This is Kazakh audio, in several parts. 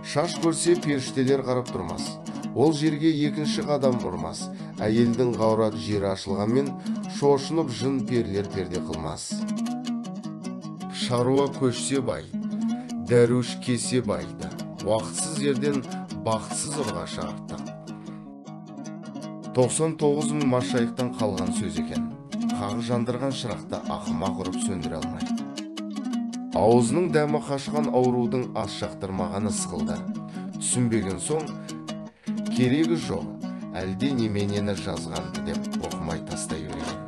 Шаш көрсе періштелер қарап тұрмас, ол жерге екінші қадам ұрмас. Әйелдің ғаурат жері ашылғанмен, шошынып жын перілер перде қылмас. Шаруа көшсе бай, дәруіш кесе байды, уақытсыз жерден бақытсыз ұрғашы артық. 99 мың машайықтан қалған сөз екен. Қағы жандырған шырақты ақымақ ұрып сөндіре алмайды. Аузының дәмі қашқан аурудың ас жақтырмағаны сықылды. Түсінбеген соң, керегі жоқ, әлде неменені жазғанды деп оқымай тастай берген.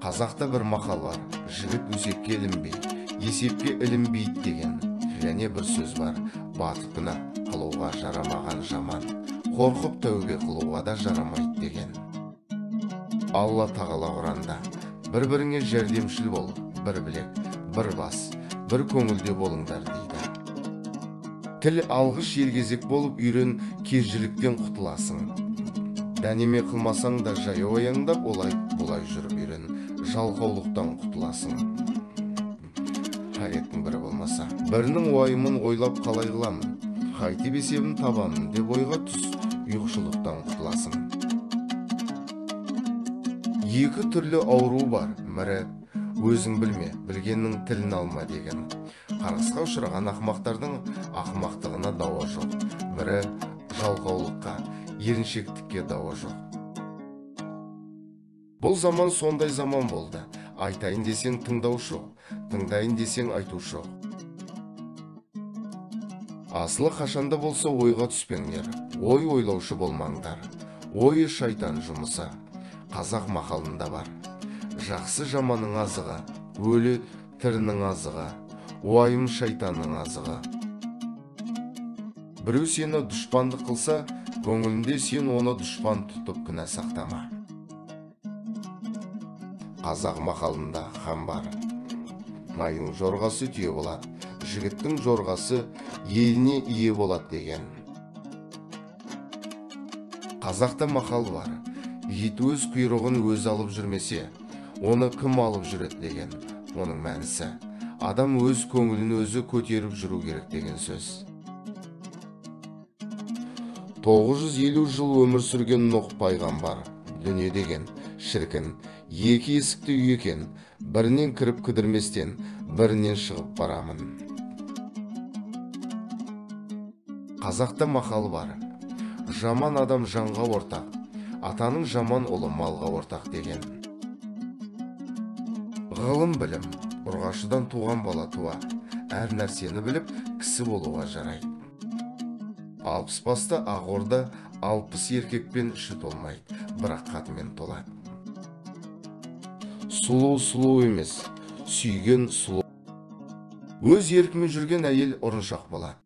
Қазақта бір мақал бар, жігіт өсекке ілінбей, есепке ілінбейді деген. Және бір сөз бар, батып күнә қылуға жарамаған жаман, қорқып тәубе қылуға да жарамайды деген. Алла тағала Құранда, бір-біріңе жәрдемшіл бол, бір білек, бір бас, бір көңілде болыңдар дейді. Тіл алғыш елгезек болып үйрен, кержіліктен құтыласың. Дәнеме қылмасаң да жаяу аяңдап, олай бұлай жүріп үйрен, жалқаулықтан құтыласың. Қайреттің бірі болмаса, бірінің уайымын ойлап қалай қыламын, қайтіп есебін табамын деп ойға түс, ұйқышылдықтан құтыласың. Екі түрлі ауру бар, бірі өзің білме, білгеннің тілін алма деген. Қарғысқа ұшыраған ақымақтардың ақымақтығына дауа жоқ. Бірі жалқаулыққа, еріншектікке дауа жоқ. Бұл заман сондай заман болды. Айтайын десең тыңдаушы жоқ, тыңдайын десең айтушы жоқ. Асылы қашанда болса ойға түспеңдер, ой ойлаушы болмаңдар. Ойы шайтан жұмысы. Қазақ мақалында бар. Жақсы жаманның азығы, өлі тірінің азығы, уайым шайтанның азығы. Біреу сені дұшпандық қылса, көңілінде сен оны дұшпан тұтып күнә сақтама. Қазақ мақалында хан бар. Майының жорғасы түйе болады, жігіттің жорғасы еліне ие болады деген. Қазақта мақал бар. Ит өз құйрығын өзі алып жүрмесе, оны кім алып жүреді деген. Оның мәнісі, адам өз көңілін өзі көтеріп жүру керек деген сөз. 950 жыл өмір сүрген Нұх пайғамбар дүние деген шіркін, екі есікті үй екен, бірінен кіріп кідірместен, бірінен шығып барамын. Қазақта мақал бар. Жаман адам жанға ортақ, атаның жаман ұлы малға ортақ деген. Ғылым білім, ұрғашыдан туған бала туа, әр нәрсені біліп, кісі болуға жарайды. 60 басты ақ орда 60 еркекпен іші толмайды, бірақ қатымен толады. Сұлу сұлу емес, сүйген сұлу. Өз еркімен жүрген әйел ұрыншақ болады.